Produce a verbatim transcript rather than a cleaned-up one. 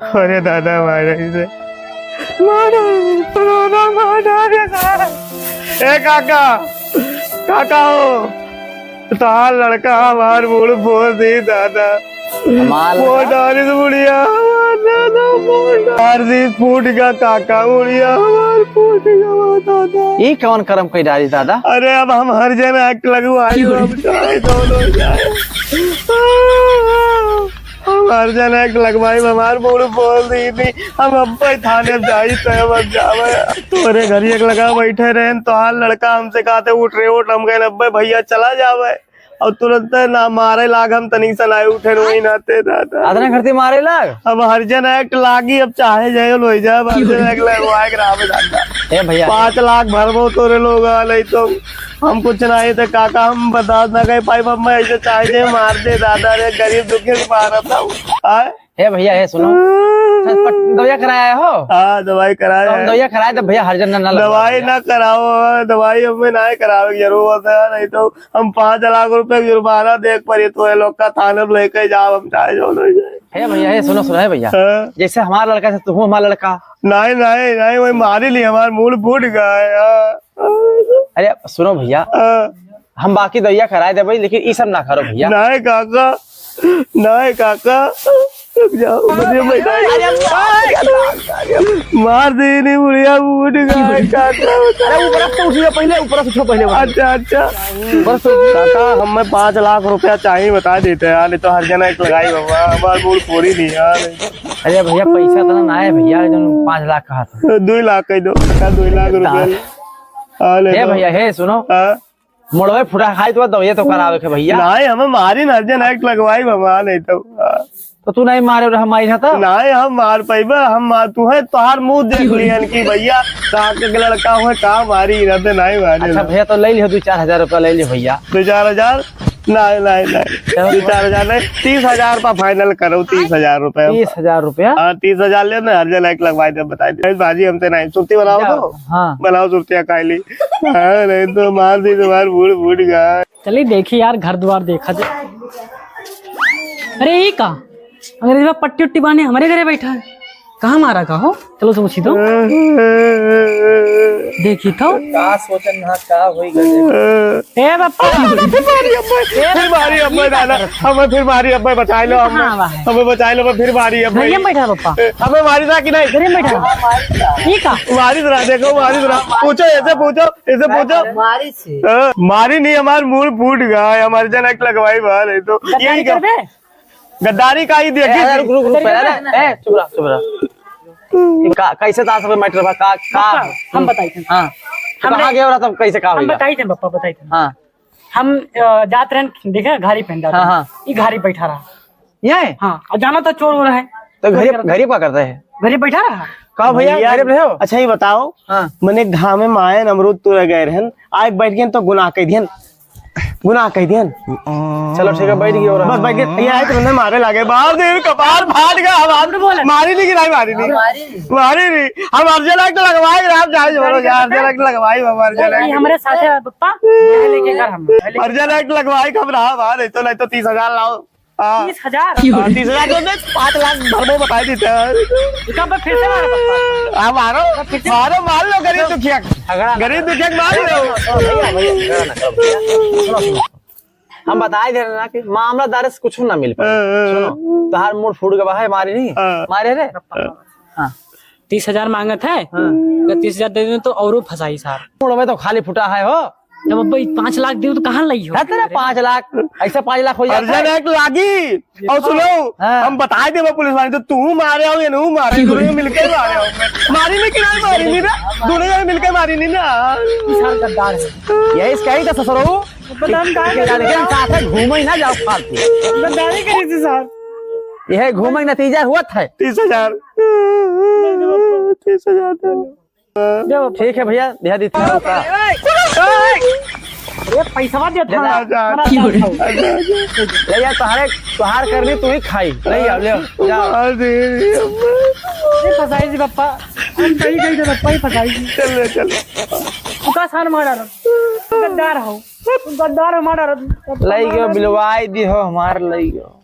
अरे दादा, मार डारी से, मार डारी, दादा, मार डारी से। ए काका, काका हो, तोहार लड़का हमार मूड़ फोड़ दी दादा। हमार लड़का? फोड़ डारी से मुड़िया हमार दादा, फोड़ डारी से फूट गया काका, मुड़िया हमार फूट गया दादा। ई कौन करम कई डारी दादा? अरे अब हम हरिजन act लगवाई, हम चाहे दोनों जाए। हम हरिजन act लगवाई, हमार मूड़ फोड़ दी थी। हम अब्बे थाने जाई, तय बस जावे। तोरे घर एक लगा बैठे रहेन, तोहार लड़का हमसे कहते उठ रे उठ, हम कहेन अब्बे भैया चला जावे। और तुरंत ना मारे लाग, हम तनिक सा नाय उठे, वही नाते दादा। अतना घरती मारे लाग? अब हरिजन act लागी, अब चाहे जाए लो जाए, अब हरिजन act लगवाए के रहा दादा। ए भैया। पाँच लाख भरबो तोरे लोग, आ, नहीं तो हम कुछ ना, ये तो काका हम बर्दाश्त ना कर पाई, अब मैं ऐसे चाहे जे मार दे दादा रे, गरीब दुखी से मारत हूँ। आए? हे भैया, हे सुनो। हाँ। सर, पट-, दवाई कराया हो? हाँ, दवाई कराया तो हम है। दवाई कराए तो भैया हरिजन ना, ना लगवाओ दवाई भैया। ना कराओ, दवाई हमें ना करावे की जरूरत है, नहीं तो हम पाँच लाख रुपए का जुर्माना देख पड़ी तो ये लोग का थाने में लेके जाओ, हम चाहे जो नहीं जाए। हे भैया, हे सुनो, सुनो, हे भैया। हाँ। जैसे हमारा लड़का है, तू हमारा लड़का। नहीं, नहीं, नहीं, वही मारी ली, हमारा मूड़ फूट गया है, हाँ। अरे सुनो भैया, हाँ। हम बाकी दवाइयाँ कराए देबे, लेकिन ई सब ना करो भैया। नाय काका, नाय काका, रुक जाओ, मुझे बैठा अरे, अरे, मार दे नहीं बुढ़िया, उठ गया काका। अरे ऊपर से उठियो पहले, ऊपर से उठो पहले। अच्छा, अच्छा। ऊपर से उठियो। काका, हमें पाँच लाख रुपया चाहिए, बता देते यार, नहीं तो हरिजन act लगाई बाबा, हमार मूड़ फोड़ी नहीं यार। अरे भैया, पैसा इतना ना है भैया, जो पाँच लाख कहा था। दो लाख कह दो, काका, दो लाख रुपया। हाँ, ले हे लो। भैया, हे सुनो। हाँ। मोड़वे फुटा खाई तो दवाई तो करावे के भैया। नाहीं, हमें मारी ना, हरिजन act लगवाई बाबा, नहीं तो। हाँ। तो तू नहीं मारे रहा, मारी था तो? नाहीं, हम मार पाइबा, हम मार, तू है, तोहार मुँह देख लियन कि भैया, काका के लड़का हुए, का मारी, इरादे नहीं मारे अच्छा ना। भैया, तो ले लियो, दो चार हजार रुपया ले लियो भैया। दो चार हजार? नहीं, नहीं, नहीं। चलो। दो चार हजार नहीं, तीस हजार पर final करो, तीस हजार रुपया। तीस हजार रुपया? हाँ, तीस हजार ले ना, हरिजन act लगवाई दे, बताई दे। बाजी हमसे नहीं, सुरती बनाओ जाओ। तो। हाँ। बनाओ सुरतिया काली। हाँ, नहीं तो मार दी, तुम्हार बूढ़, बूढ़ गया। चली देखी यार, घर द्वार देखा जाए। अरे, ई का? अंग्रेजवा पट्टी उट्टी बांधे हमरे घरे बैठा है। कहाँ मारा का हो? चलो से पूछी तो। देखी तो। का सोचन ना, का होई गए? ए बापा। फिर मारी अब्बे, फिर मारी अब्बे दादा। हमें फिर मारी अब्बे, बचाई लो हमें। कहाँ आवा है? हमें बचाई लो, फिर मारी अब्बे। घरे में बैठा है बापा। हमें मारी था कि नहीं? घरे में बैठा है। ठीक है। मारी रहा, देखो, मारी रहा। पूछो, ऐसे पूछो, ऐसे पूछो। मारी से। हाँ, मारी नहीं, हमार मूड़ फूट गया है, हमार हरिजन act लगवाई बाहर है तो। गद्दारी यही कर दे। गद्दारी का ही देखी ए, थी। रुक, रुक, रुक, पहले, ए, चुप रह, चुप रह। का, कैसे था सब matter बा, का, का? पापा, हम बताई थे। हाँ। तो हमने कहाँ गए रहा तब, कैसे का हम हुआ? बताई थे, पापा, बताई थे। हाँ। हम, अ, जात रहन, देखे, घारी पहन जात हाँ, रहन। हाँ। ई घारी बैठा रहा। यहाँ है? हाँ, और जाना था चोर हो रहा है। तो चोर घारी, कर रहा। घारी का करता है? घारी बैठा रहा। का भैया, भैया, घारी पे हो? अच्छा, ये बताओ, हाँ। मने घामे मायन अमरूद तोड़े गए रहन, आए बैठ गए तो गुनाह कह दियन। गुनाह कह दियन। चलो ठीक है, बैठ गयो रहा। बस बैठ गए। ये आए तो उन्हें मारे लागे। बाप रे, कपार फाट गया, हम झूठ बोले। मारी नहीं कि नहीं मारी नहीं? मारी नहीं। मारी नहीं। हम हरिजन act लगवाए रहे, आप जाए छोड़ो यार, हरिजन act लगवाए, हम हरिजन नहीं, act। हमरे साथ है पप्पा, यह लेके घर हम। हरिजन act लगवाए, हम रहा बाहर, नहीं तो, नहीं तो तीस हजार लाओ। हाँ। तीस हजार? हाँ, तीस हजार तो दे, पाँच लाख भर में बताई देते हैं। इनका पे फिर से मारो पप्पा। हाँ, मारो, फिर से मारो, मार लो गरीब दुखिया। झगड़ा ना गरीब करो। दुखिया के मार लो। सुनो भैया, भैया, झगड़ा ना करो भैया। सुनो, सुनो। हम बताए दे रहे ना कि मामला दारे से कुछ ना मिल पाए। हाँ, हाँ। सुनो, तोहार मूड़ फूट गवा है, मारी नहीं? हाँ। मारे रे? हाँ। तीस हजार मांगत है, हाँ। अगर तीस हजार दे दें तो औरो फंसाई सार। मूड़ में तो खाली फुटा है हो। तब अब भाई पाँच लाख दियो तो कहाँ लई हो? है तेरा पाँच लाख, ऐसा पाँच लाख हो जाता है। हरिजन act लागी। और सुनो, हाँ। हम बताए देबो पुलिस वाले, तो तू मारे हो या नहीं मारे, दोनों मिलके मारे हो। मारी नहीं कि नहीं मारी नहीं ना, दोनों जने मिलके मारी नहीं ना। विशाल गद्दार है। यही इसका ही तो ससुरो। पता हम कहाँ कि लड़के के साथ है, घूमे ही ना जाओ फालतू। गद्दारी करी थी साहब। यह घूमे का नतीजा हुआ था। तीस हजार। तीस हजार दे दो। ठीक है भैया, दे दी था का। ये पैसा दे था। अच्छा, अच्छा, अच्छा। ले यार, तोहार करनी तू ही खाई। ले आओ, ले आओ, जाओ। अरे, ये फंसाई जी पप्पा। हम कहीं गए थे पप्पा ही फंसाई जी। चल ले, चल। तू का सान मारा रहा? गद्दार हो। गद्दार हो, मारा रहा। लई गयो, बिलवाई दी हो, हमार लई गयो।